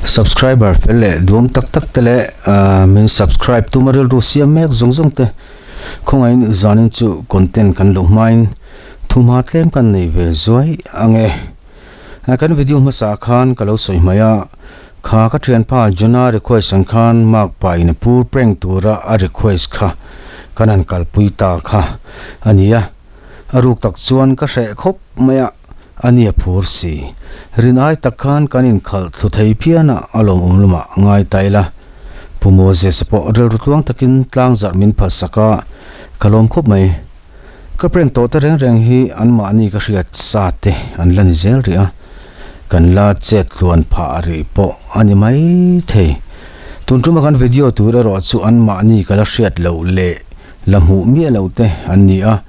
Subscriber fel leh duam tak tak te leh min subscribe tuma rilru siam mek zawng zawng te khawngaihin zanin chu content kan luh hmain thumha tlem kan nei ve zuai ang e. Kan video hmasa khan ka lo sawi hmai a, kha ka thianpa Jonah request ang khan mark pa in a pur prank tura a request kha kan han kalpui ta kha a ni a. A ruk tak chuan ka hreh khawp mai a, a ni a phur si. Rin ai tak khan kan inkhalh thlu thei phian a, a lawmawm lamah ngai ta ila. Pu Moses-a pawh rilru tluang takin tlangzarh min phalsak a, ka lawm khawp mai. Ka prank tawh te reng reng hi anmahni ka hriat sa te an la ni zel rih a, kan la chet tluan phah rih pawh a ni mai thei. Tun tuma kan video tur erawh chu anmahni ka la hriat loh leh la hmuh miah loh te an ni a,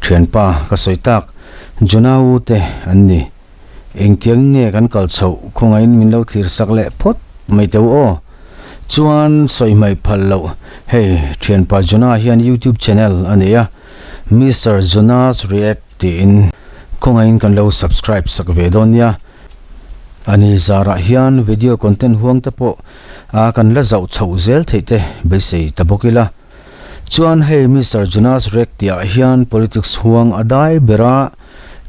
thianpa ka sawi tak Jonah u te an ni. Engtiang nge kan kal chhoh khawngaihin min lo thlir sak leh phawt mai teu aw. Chuan sawi hmaih phal loh, hei thianpa Jonah hian YouTube channel a nei a, Mister Jonah's React tiin khawngaihin kan lo subscribe sak ve dawn nia. Ani zarah hian video content huang te pawh a kan la zauh chhoh zel theih te beisei ta bawk ila. Chuan hei Mister Jonas Reck tihah hian politics huang a dai bera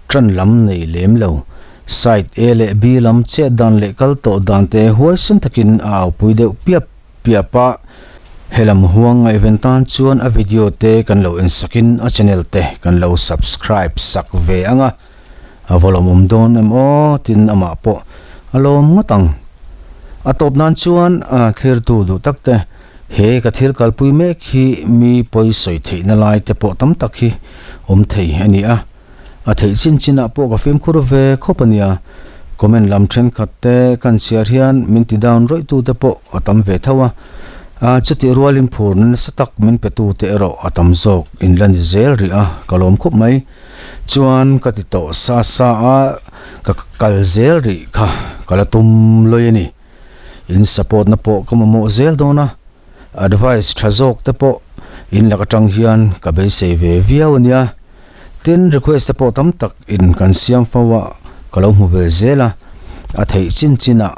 tan lam nei lem lo. Side A leh B lam chet dan leh kal tawh dan te huaisen takin a aupui deuh piap piap a. Helam huang ngaihven tan chuan a video te kan lo ensakin a channel te kan lo subscribe sak ve ang a. A va lawmawm dawn em aw tin amah pawh a lawm ngawt ang. A tawp nan chuan thlirtu duh tak te He ka thil kalpui mek hi mi pawi sawi theihna lai te pawh tam tak hi awm thei a ni a, a theih chin chinah pawh ka fimkhur ve khawp a nia. Comment lam thenkhat te kan chhiar hian min ti down rawih tu te pawh a tam ve tho a, chutih rualin phurna nasa tak min pe tu te erawh a tam zawk in la ni zel rih a, ka lawm khawp mai. Chuan ka ti tawh sa sa a, ka kal zel rih kha ka la tum lawi a ni. In support na pawh ka mamawh zel dawn a, advice tha zawk te pawh in lak atang hian ka beisei ve viau a nia. Tin, request te pawh tam tak in kan siam fo a, ka lo hmu ve zel a, a theih chin chin ah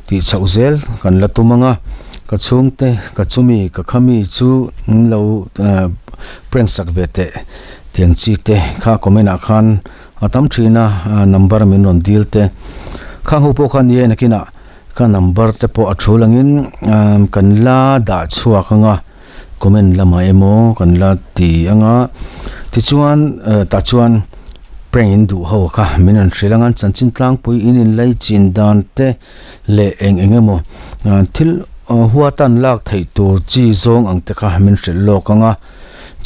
tih chhoh zel kan la tum ang a, ka chhungte, ka chumi, ka khami chu in lo prank sak ve teh tiang chi te kha comment ah khan A tam thin a, number min rawn dil te. Khang ho pawh kha ni e nakinah ka number te pawh a thu langin kan la dah chhuak ang a, comment lamah emaw kan la ti ang a. Tichuan tah chuan prank in duh ho kha min rawn hrilh ang a, chanchin tlangpui in inlei chin dan te leh eng eng emaw thil huatan lak theih tur chi zawng ang te kha min hrilh lawk ang a,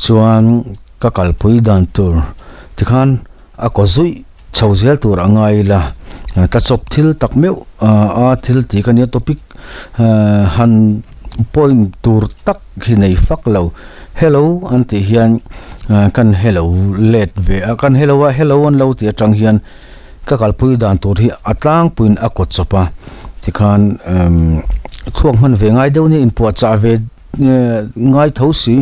chuan. Ka kalpui dan tur tikhan a kaw zuih chho zel tur a ngai ila, ta chawp thil tak meuh a thil tih ka nia topic han point tur tak hi nei fak lo, hello an tih hian kan hello let ve a, kan hello a hello an lo tih atang hian ka kalpui dan tur hi a tlangpuiin a kaw chawp a, tikhan thluak hman ve ngai deuh nia inpuahchah ve. Ngai tho si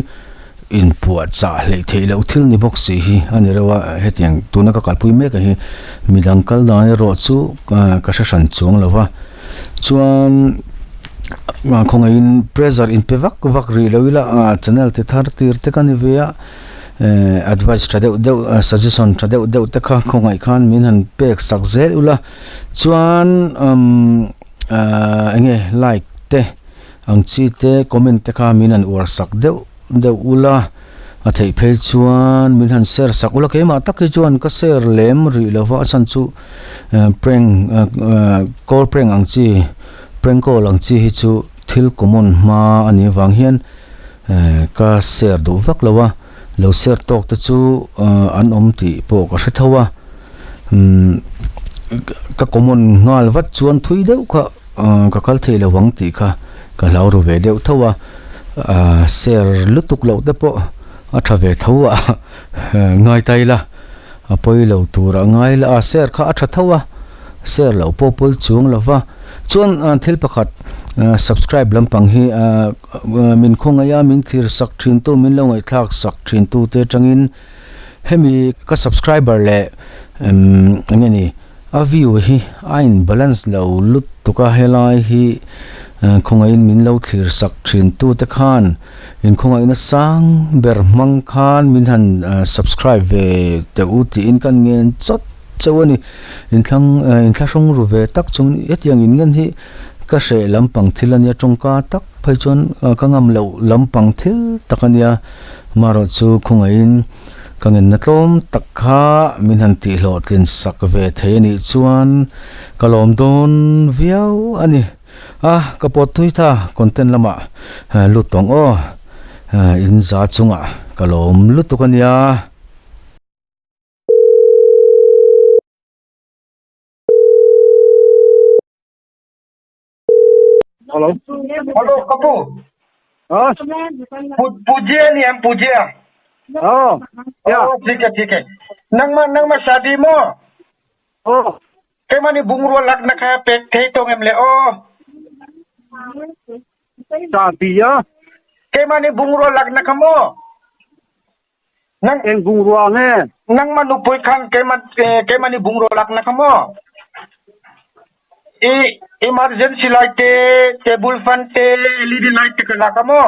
inpuahchah hleih theih loh thil ni bawk si hi a ni reuh a, hetiang tuna ka kalpui mek ah hi midang kal dan erawh chu ka hre hran chuang lo va, chuan khawngaihin pressure inpe vak vak rih lo ila channel ti thar tir te ka ni ve a, advice tha deuh deuh suggestion tha deuh deuh te kha khawngaih khan min han pek sak zel ula, chuan eng nge like te. Ang chi te comment te kha min han uar sak deuh deuh ula, a theih phei chuan min han share sak ula, keimah tak hi chuan ka share lem rih lo va, a chhan chu prank call prank ang chi prank call ang chi hi chu thil common hma a nih avang hian ka share duh vak lo a, lo share tawk te chu an awm tih pawh ka hre tho a, ka common nghal vat chuan thui deuh kha. Ka kal thei lo ang tih kha ka hlau ru ve deuh tho a, share lutuk loh te pawh a tha ve tho a, ngai ta ila a pawi lo tur a ngai la a, share kha a tha tho a, share loh pawh pawi chuang lo va, chuan thil pakhat subscribe lampang hi min khawngaih a, min thlir sak thin tu, min lo ngaihthlak sak thin tu te atangin hemi ka subscriber leh eng nge ni. A view hi a in balance lo lutuk a helai hi khawngaihin min lo thlir sak thin tu te khan in khawngaihna sang ber hmang khan min han subscribe ve teh u tiin ka ngen chawt chauh a ni inthlang inthlahrung ru ve tak chung hetiang in ngen hi ka hreh lampang thil a nia tawngka tak phei chuan ka ngam loh lampang thil tak a nia marawh chu khawngaihin. Ka ngenna tlawm tak kha min han tihhlawhtlin sak ve thei a nih chuan ka lawm dawn viau a ni. A, ka pawt thui ta, content lamah lut tawng aw, in za chungah ka lawm lutuk a nia. Hello. Hello, Kapu. हाँ पूज्य नहीं हम पूज्य हाँ क्या ओ ठीक है ठीक है नंग मा नंग मा शादी मो ओ के मानी बुंगरो लग न खा पेट थे तो ngem le o शादी या के मानी बुंगरो लग न खमो nang eng bungrua nge nang ma nupui khan ke ma ke mani bungraw lak na kha maw i emergency light te table fan te LED light te ka lak a maw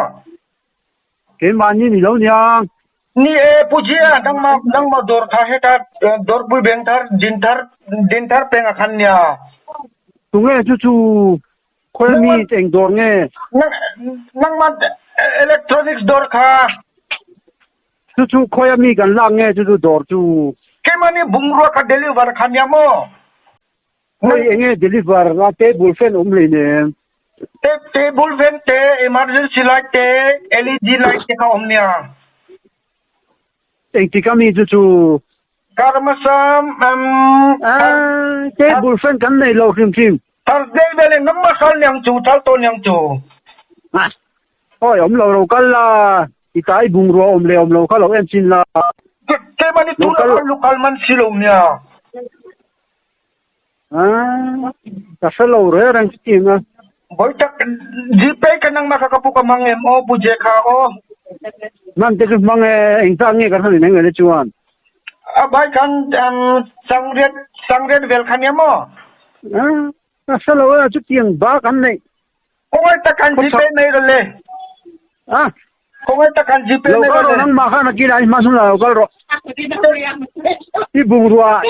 keimahni ni lo nia ni e pujia nang ma nang ma dawr kha heta dawrpui bank thar din thar din thar peng a khan nia tunge chu chu khawi mi eng dawr nge nang nang ma electronics dawr kha Chu chu khawi a mi kan lak nge chu chu dawr chu. Keimah nih bungrua kha deliver kha nia maw? Khawi enge deliver a table fan awm hlei nem. Table fan te, emergency light te, LED light te kha awm nia. Engtik a mi chu chu. Kar hmasa um, Ah, table fan kan nei lo hrim hrim. Thursday vel in nangmah kal niang chu, thal tawn niang chu. Ah, Awi awm lo lo kal la, i tlai bungrua awm leh awm lo kha lo en chin la. Keimah ni tun a lu kal man si lo nia. Ah, ka hre lo reng reng chutiang a. Vawi tak Gpay ka nangmah kha ka pu ka hmang em aw Pu Je kha aw. Hman te chu hmang e, engzat nge ka hre nen eng chuan. A bai khan sangriat sangriat vel kha nia maw? Ah, ka hre lo e chutiang bak an neih. Khawngaih tak an GPay mai rawh le. Ah. Khawngaih tak an GPay mai rawh le. Nangmah khan a kila i hma sung la lo kal rawh. I bungrua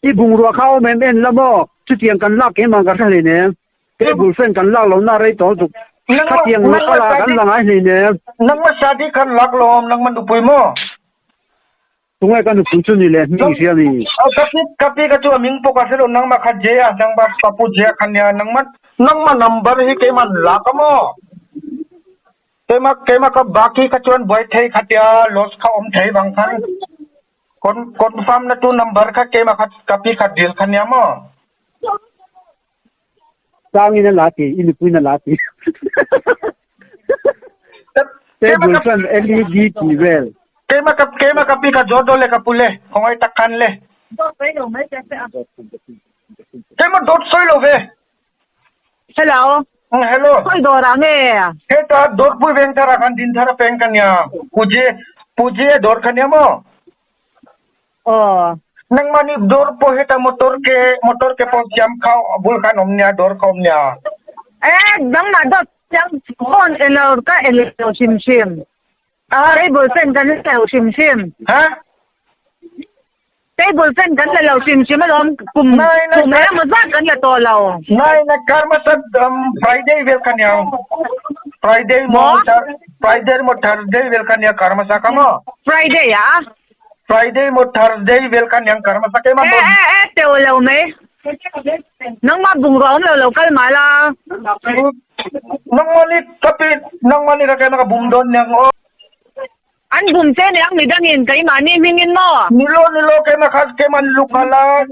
i bungrua kha awm em en la maw? Chutiang kan lak keimah ka hre hleinem. Table fan kan lak lo na rei tawh tuk. Khatiang lo kal ah kan la ngai hleinem. Nangmah sadi khan lak lo awm nangmah nupui maw? Tunge ka nupui chu ni le hming hria mi. Ka pi ka pi ka chu a ming pawh ka hre lo nangmah kha je a nangmah ka pu je a kha nia nangmah nangmah number hi keimah an lak a maw keimah keimah ka baki kha chuan buai thei kha tia loss kha awm thei vang khan con confirm na tu number kha keimah kha ka pi kha dil kha nia maw. Sangin a la ti i nupui in a la ti. Table fan LED ti vel. Keimah ka keimah ka pi ka zawt dawn le ka pu le khawngaih tak khan le. Keimah dawt sawi lo ve. Hello. Hello. Khawi dawr ah nge? Heta dawrpui veng thar ah khan din thar a peng ka nia. Puje puje dawr kha nia maw? Aw. Nangmah nih dawr pawh heta motor ke motor ke pawh siam kha bul khan awm nia dawr kha awm nia. Eh nangmah dawt siam phone elo ka elo hrim hrim. Table fan kan la lo hrim hrim. Ha? Table fan kan la lo hrim hrim alawm kum kum engemaw zat kan la tawh lo. Nai na karma sat Friday vel kha niang. Friday mo Friday mo Thursday vel kha nia karma sa ka mo. Friday ah? Friday mo Thursday vel kha niang karma sa keimah mo. Eh eh teuh lo mai. Nangmah bungrua awm lo lo kal mah la. Nangmah nih ka pi nangmah nih ka keimah ka bum dawn niang aw. An bum che niang midangin keimahni hmingin maw? Nilo nilo keimah kha keimah ni lukal a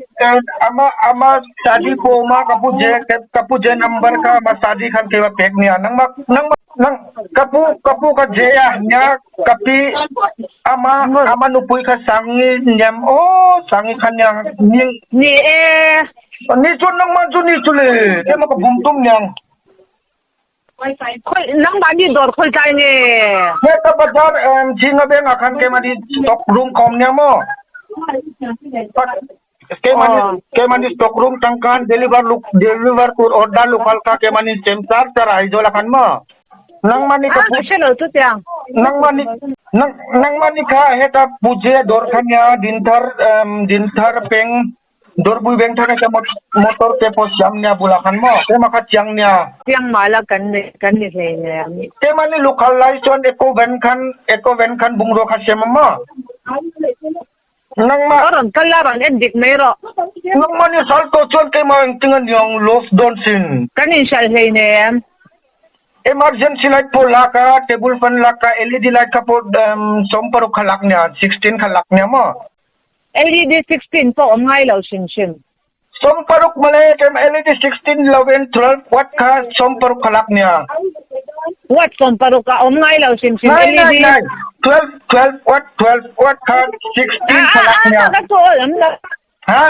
ama ama sadi pawh awm a ka pu je ka pu je number kha ama sadi khan keimah pek nia nangmah nangmah nang ka pu ka pu kha je a nia ka pi ama ama nupui kha sangi niam aw sangi kha nia ni Ni e. Ni chu nangmah chu ni chu le keimah ka bum tum niang. Khoi nangmah nih dawr khoi tlai nge? Heta bazar Chinga Bank ah khan keimah nih stock room ka um nia maw? Keimahni keimahni stock room tang khan deliver luk deliver tur order local kha keimahni sem char char Aizawl ah khan maw? Nangmahni ka Ah, ka hre lo chutiang. Nangmahni nang nangmahni kha heta Puje dawr kha nia Dinthar um, Dinthar peng Dawrpui veng thar heta motor te pawh siam nia bulah khan maw? Keimah kha chiang nia. Chiang mah la kan ni kan ni hleinem. Keimahni local lai chuan eco van khan eco van khan bungrua kha siam a maw? Nangmah. Aw rawn kal la rawn en dik mai rawh. Nangmah ni hralh tawh chuan keimah engtin a niang loss dawn sin. Kan inhralh hleinem. Emergency light pawh lak a, table fan lak a, LED light kha pawh 16 kha lak nia, 16 kha lak nia maw? LED 16 pawh awm ngai lo hrim hrim. 16 mawle keimah LED 16 lovin 12 watt kha 16 kha lak nia. Watt 16 a awm ngai lo hrim hrim Nai nai LED. nai 12 12 watt 12 watt kha 16 kha lak nia. A a a ka chu awl am lo. Ha?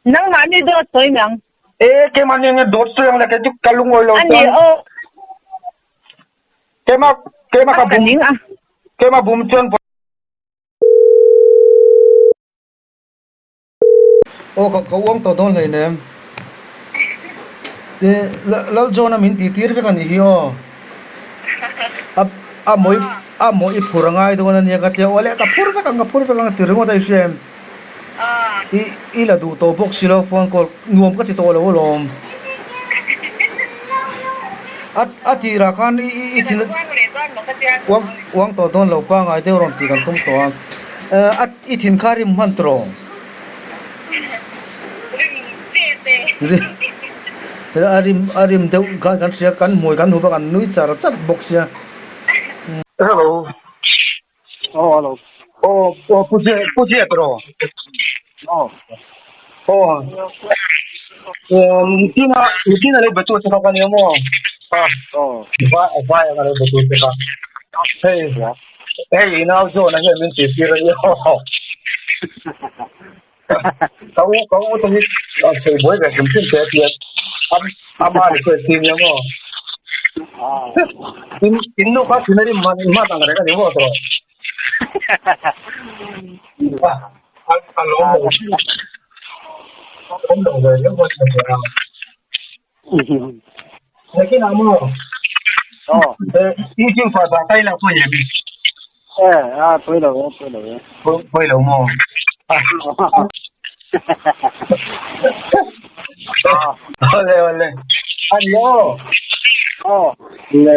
Nangmah ni dawt sawi nang. E keimah ni nge dawt sawi ang le kei chu ka lungawi lo Ani chuan. aw. Keimah keimah ka A ka bum ning a. keimah bum chuan Aw ka ka uang tawh dawn hleinem. Te Lal John a min tih tir vek a nih hi aw. A a mawi a mawi i phur a ngai dawn a nia ka tia aw le ka phur vek ang ka phur vek ang a ti ringawt a i hria em. I i la duh tawh bawk si lo phone call nuam ka ti tawh lo alawm. A a tirah khan i i i thin uang uang tawh dawn lo pangai deuh rawn tih kan tum tawh a. A i thin kha rim hman tawh. A rim a rim deuh khan kan hria kan hmui kan hup a kan nui char char bawk sia. Hello. Aw hello. Aw aw Pu J Pu J tawh. Aw. Aw. Nitin a nitin a lo be tu che kha ka nia maw? Aw. Vai vai a lo be tu che kha. Hei hei i nau zawn a hian min tih tir a nia. Ka u ka u te hi a sawi buai ve hrim hrim te a tia. Ama request hi nia maw? In in nu kha thinrim hman hman ang reng a ni maw tawh? A lawm lo a lawm lo ve riau maw tih a. Nakinah maw? Aw. YouTube ah dah tai lah pawh em? Eh, a pawi lo e, pawi lo e. Pawi lo maw? Awle awle. Ani aw. Aw. Le.